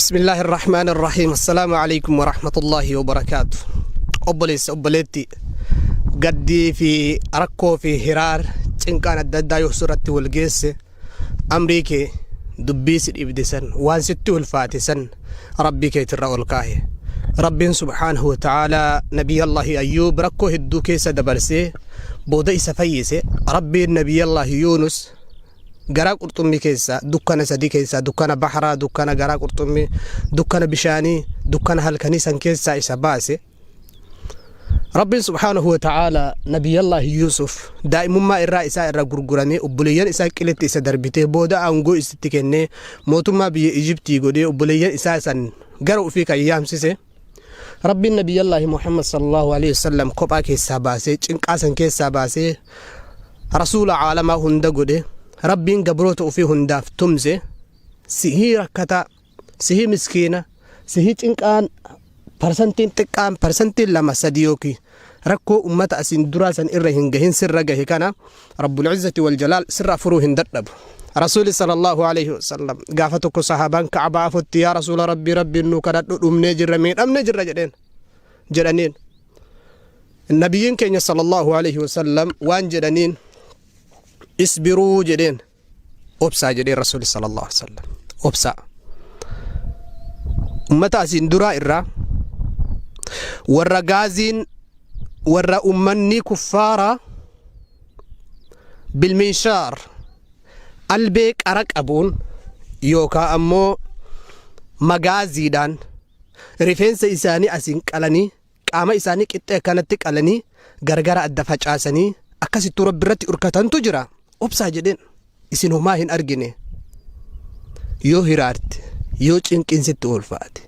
بسم الله الرحمن الرحيم. السلام عليكم ورحمة الله وبركاته. Obboleessa, obboleetti, gaddii fi rakkoo fi hiraar cinqaan adda addaa yoo sirratti wal geesse, amrii kee, dubbii si dhibde san, waan sitti ulfaate san Rabbii keetirra ol kaahe. Rabbiin subhaanahu wa ta'aalaa Nabiyyallahi Ayyuub rakkoo hedduu keessa dabarsee booda isa fayyise. Rabbiin Nabiyyallahi Yuunus garaa qurxummii keessa, dukkana sadii keessaa, dukkana baharaa, dukkana garaa qurxummii, dukkana bishaanii, dukkana halkanii san keessaa isa baase. Rabbiin subhaanahu wa ta'aalaa Nabiyyallaahi Yuusuf daa'imummaa irraa isaa irraa gurguramee, obboleeyyan isaa qiletti isa darbitee, booda aangoo isitti kennee, mootummaa biyya Ijiptii godhee, obboleeyyan isaa san gara ufii kan yaamsise. Rabbiin Nabiyyallaahi Muhammad sallallahu alaihi wasallam kophaa keessaa baasee, cinqaa san keessaa baasee, rasuula caalamaa hunda godhe. Rabbiin gabroota ufii hundaaf tumse. Sihii rakkataa, sihii miskiina, sihii cinqaan parsantiin xiqqaan, parsantiin 2, 3 yookiin rakkoo ummata asiin duraa san irra hin gahin sirra gahe kana Rabbul Izzati wal Jalaal sirraa furuu hin dadhabu. Rasuuli sallallahu alaihi wasallam gaafa tokko sahaabaan Ka'abaa afotti, "Yaa Rasuula Rabbii, Rabbiin nuu kadhadhu, dhumnee jirra, miidhamnee jirra," jedheen jedhaniin. Nabiyyiin keenya sallallahu alaihi wasallam waan jedhaniin, "Isbiruu," jedheen, "Obsaa," jedheen Rasuuli sallallahu alaihi wasallam. Obsaa. Ummata asiin duraa irraa warra gaaziin, warra ummanni kuffaaraa bilminshaar, albee qara qabuun yookaan ammoo magaaziidhaan rifeensa isaanii asiin qalanii, qaama isaanii qixxee akkanatti qalanii, gargara adda facaasanii, akkasittuu Rabbi irratti urkatantu jira. "Obsaa," jedheen, "isin homaa hin argine." Yoo hiraarte, yoo cinqiin sitti ulfaate,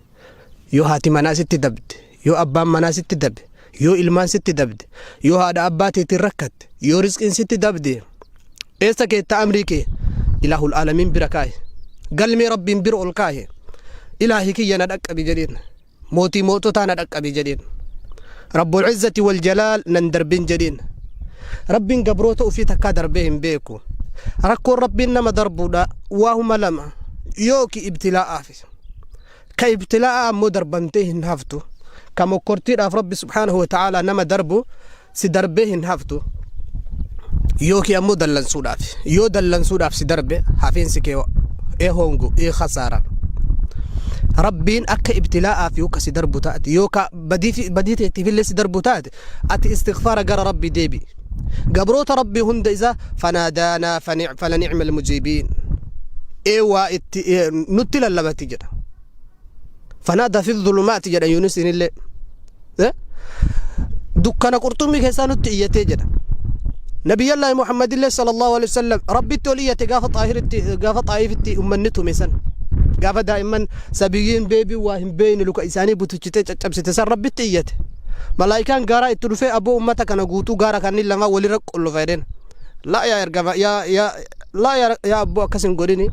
yoo haati manaa sitti dabde, yoo abbaan manaa sitti dabe, yoo ilmaan sitti dabde, yoo haadha abbaa teetiin rakkatte, yoo rizqiin sitti dabde, eessa keetta amrii kee? Ilaahul aalamiin bira kaahe. Galmee Rabbiin bira ol kaahe. "Ilaahi kiyya, na dhaqqabi," jedheen. "Mootii moototaa, na dhaqqabi," jedheen. "Rabbul Izzati wal Jalaal, nan darbin," jedheen. Rabbiin gabroota ufii takkaa darbee hin beeku. Rakkoon Rabbiin nama darbuudha waahuma lama: yooki ibtilaa'aaf, ka ibtilaa'a ammoo darbamtee hin haftu, ka mokkortiidhaaf Rabbi subhaanahu wa ta'aalaa nama darbu si darbee hin haftu, yookiin ammoo dallansuudhaaf. Yoo dallansuudhaaf si darbe, hafiinsi kee ee hongu ee khasaara. Rabbiin akka ibtilaa'aaf yoo ka si darbu taate, yoo ka badii teettiifillee si darbu taate, ati istighfaara gara Rabbi deebi. Gabroota Rabbii hunda isa fanaadaanaa falanicma almujiibiin, ee waa itti nutti lallabati jedha. Fanaadaa fi dhulumaati jedha. Yunusinillee dukkana qurxummii keessaa nutti iyyatee jedha. Nabiyyallaahi Muhammadillee sallallahu alaihi wasallam Rabbitti ol iyyate gaafa Xaahiritti, gaafa Xaayifitti ummanni tume san, gaafa daa'imman sabiyyiin beebii waa hin beeyne luka isaanii butuchitee caccabsite san Rabbitti iyyate. Malaayikaan gaaraa itti dhufee, "Aboo, ummata kana guutuu gaara kanneen lamaa walirra qollofa," jedheen. "Laa yaa ergama, yaa yaa laa yaa yaa abboo, akkas hin godhini.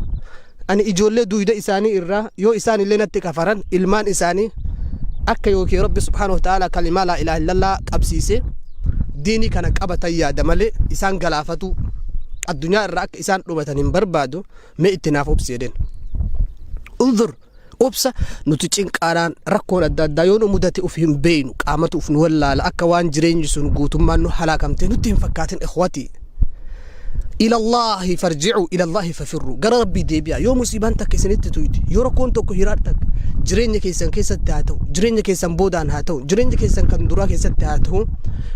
Ani ijoollee duyda isaanii irraa, yoo isaan illee natti kafaran, ilmaan isaanii akka yookiin Rabbi subhaanahu wa ta'ala kalimaa laa ilaaha illallah qabsiise diinii kana qabatan yaada malee, isaan galaafatu, addunyaa irraa akka isaan dhumatan hin barbaadu. Mee itti naaf obsi," jedheen. Unzur, obsa. Nuti cinqaadhaan rakkoon adda addaa yoo nu mudate uf hin beeynu, qaamatu uf nu wallaala. Akka waan jireenyi sun guutummaan nu halaakamtee nutti hin fakkaatin. Ikhwatii, ila Allaahi farji'u, ila Allaahi fafirru, gara Rabbii deebi'a. Yoo musiibaan takka isinitti tuyte, yoo rakkoon tokko, hiraar takka jireenya keessan keessatti haa ta'u, jireenya keessan boodaan haa ta'u, jireenya keessan kan duraa keessatti haa ta'u,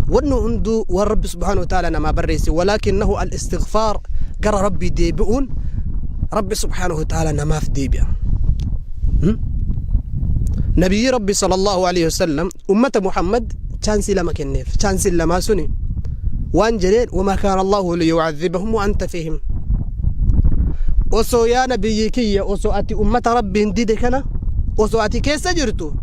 wanni hunduu waan Rabbi subhaanahu wa ta'ala namaa barreesse. Walaakinnahu al istighfaar, gara Rabbii deebi'uun Rabbi subhaanahu wa ta'ala namaaf deebi'a. Nabiyyi Rabbi sallallahu alaihi wasallam ummata Muhammad chaansii lama kenneef. Chaansiin lamaa suni waan jedheen, wamaa kaana Allahu liyu'adhibahum wa anta fihim. Osoo yaa nabiyyi kiyya, osoo ati ummata Rabbiin dide kana, osoo ati keessa jirtu,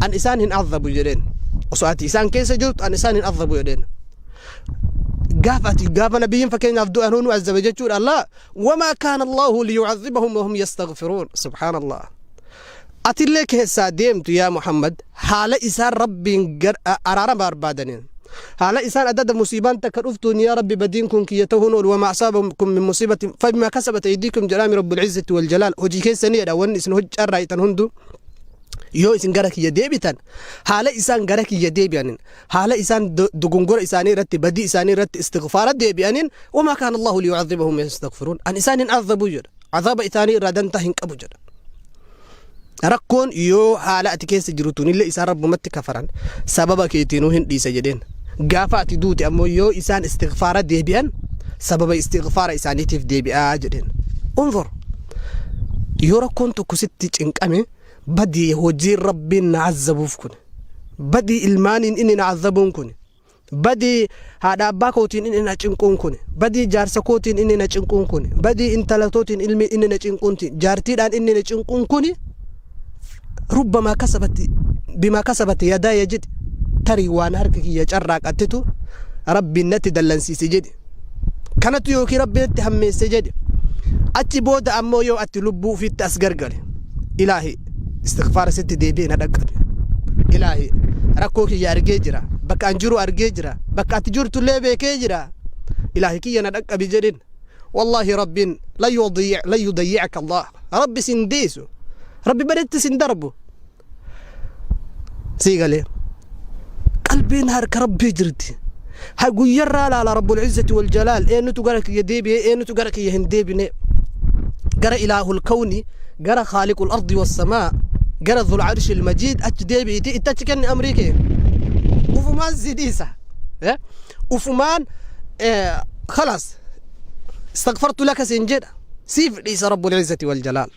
an isaan hin azabu jedheen. Osoo ati isaan keessa jirtu, an isaan hin azabu jedheen. Gaafa ati, gaafa nabiyyiin fakkeenyaaf du'an nu azaba jechuudha. Allah wamaa kaana Allahu liyu'adhibahum wa hum yastaghfiruun. Subhaanallah. Atillee keessaa deemtu yaa Muhammad, haala isaan Rabbiin araara barbaadaniin. Haala isaan adada musiibaan takka dhuftuun, yaa Rabbi, badiin kun kiyya ta'uun oolu. وما أصابكم من مصيبة فبما كسبت أيديكم jedhaami رب العزة والجلال. Hojii keessanii jedha wanni isin hojjarraayitan hundu. Yoo isin gara kiyya deebitan, haala isaan gara kiyya deebi'anin, haala isaan dogongora isaanii irratti, badii isaanii irratti istighfaara deebi'anin, وما كان الله ليعذبهم يستغفرون, an isaan hin azabu jedha. Azaaba isaanii irraa dantaa hin qabu jedha. Rakkoon yoo haala ati keessa jirtuunillee isaan Rabbumatti kafaran, sababa keetiinuu hin dhiisa jedheen. Gaafa ati duute ammoo yoo isaan istighfaara deebi'an, sababa istighfaara isaaniitiif deebi'aa jedheen. انظر, yoo rakkoon tokko sitti cinqame, badii hojiin Rabbiin na azabuuf kun, badii ilmaaniin inni na azabuun kun, badii haadha abbaa kootiin inni na cinquun kun, badii jaarsa kootiin inni na cinquun kun, badii intala tootiin ilmi inni na cinquun, jaartiidhaan inni na cinquun kun, ربما كسبت بما كسبت يداي jedhi. Tarii waan harka kiyya carraaqattitu Rabbiin natti dallansiise jedhi. Kanatu yookiin Rabbi natti hammeesse jedhi. Achi booda ammoo yoo ati lubbuu ufitti as gargale, Ilaahi, istighfaara sitti deebi'e, na dhaqqabe. Ilaahi, rakkoo kiyya argee jira, bakka an jiru argee jira, bakka ati jirtullee beekee jira, Ilaahi kiyya na dhaqqabi jedhin. Wallaahi Rabbiin لن يضيع لن يضيعك الله. Rabbi sin deesu, Rabbi baretti sin darbu. Sii galee qalbiin harka Rabbii jirti. Ha guyyarraa laala رب العزة والجلال eenyutu gara kiyya deebi'e, eenyutu gara kiyya hin deebine. Gara إله الكون, gara خالق الأرض والسماء, gara ذو العرش المجيد achi deebi'iti. Itti achi kenni amrii kee. Ufumaan si dhiisa, ufumaan خلاص استغفرت لك siin jedha, siif dhiisa رب العزة والجلال.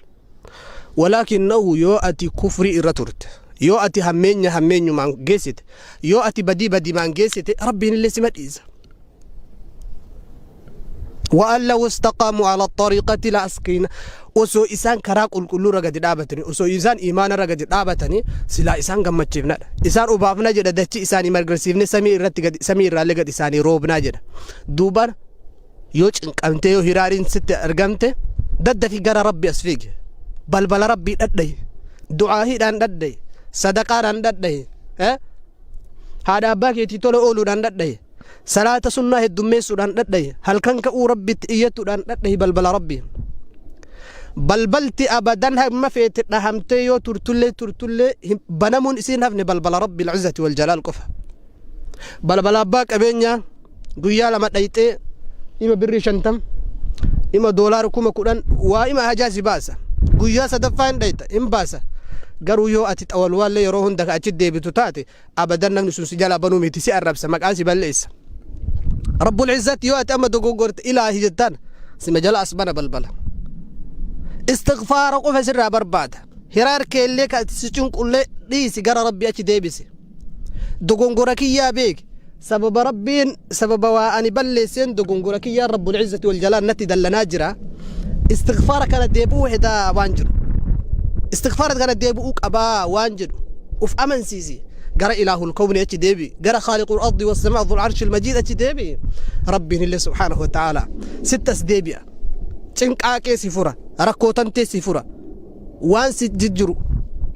ولكنه yoo ati kufrii irra turte, yoo ati hammeenya hammeenyumaan geessite, yoo ati badii badimaan geessite, Rabbiin illee sima dhiisa. وأن لو استقاموا على الطريقة لأسقينا. Osoo isaan karaa qulqulluu irra gadi dhaabatanii, osoo isaan imaana irra gadi dhaabatanii, silaa isaan gammachiifnadha, isaan obaafna jedha. Dachi isaanii margarsiifne, samii irratti gadi, samii irraallee gadi isaanii roobnaa jedha. Duuba yoo cinqamtee, yoo hiraariin sitti argamte, daddafi gara Rabbi as fiigi. Balbala Rabbii dhadhayi, du'aahiidhaan dhadhayi, sadaqaadhaan dhadhayi, haadha abbaa keetii tola ooluudhaan dhadhayi, salaata sunnaa heddummeessuudhaan dhadhayi, halkan ka'uu Rabbitti iyyatuudhaan dhadhayi balbala Rabbii. Balbalti abadan hamma feete dhahamtee yoo turtullee turtullee banamuun isiin hafne balbala رب العزة والجلال qofa. Balbala abbaa qabeenyaa guyyaa 2 dhayxee ima birrii 50, ima doolaara 10,000, waa ima hajaa si baasa. Guyyaa sadaffaa hin dhayxa, hin baasa. Garuu yoo ati xawalwaallee yeroo hunda achi deebitu taate, abadan namni sun si jalaa banuu miti, si arrabsa, maqaan si balleessa. رب العزة yoo ati amma dogoggorte Ilaahi jettaan, sima jala as bana balbala. Istighfaara qofa sirraa barbaada. Hiraar keellee ka ati si cinqullee dhiisi, gara Rabbi achi deebisi. Dogongora kiyyaa beeki, sababa Rabbiin, sababa waa ani balleesseen dogongora kiyyaan رب العزة والجلال natti dallanaa jira. Istighfaara kana deebi'uu hedaa waan jedhu, istighfaara kana deebi'uu qabaa waan jedhu uf amansiisi. Gara إله الكون achi deebi, gara خالق الأرض والسماء ذو العرش المجيد achi deebi. Rabbiin illee سبحانه وتعالى sittas deebi'a. Cinqaa kee si fura, rakkoo tantee si fura, waan si jijjiru,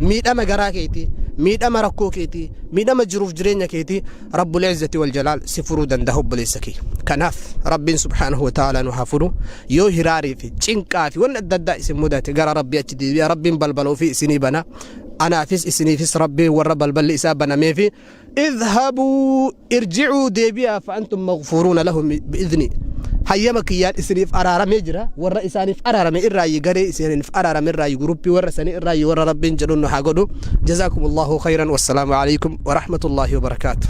miidhama garaa keetii, miidhama rakkoo keetii, miidhama jiruuf jireenya keetii رب العزة والجلال si furuu danda'a, obboleessa kee. Kanaaf Rabbiin سبحانه وتعالى nu haa furu. Yoo hiraarii fi cinqaa fi wanni adda addaa isin mudate, gara Rabbii achi deebi'a. Rabbiin balbala ofii isinii bana. Anaafis isiniifis Rabbiin warra balballi isaa banameefi اذهبوا ارجعوا deebi'aa فأنتم مغفورون لهم بإذني, hayyama kiyyaan isiniif araaramee jira. Warra isaaniif araarame irraayi, garee isiniif araarame irraayi, guruppii warra sanii irraayi warra Rabbiin jedhu nu haa godhu. جزاكم الله خيرا والسلام عليكم ورحمة الله وبركاته.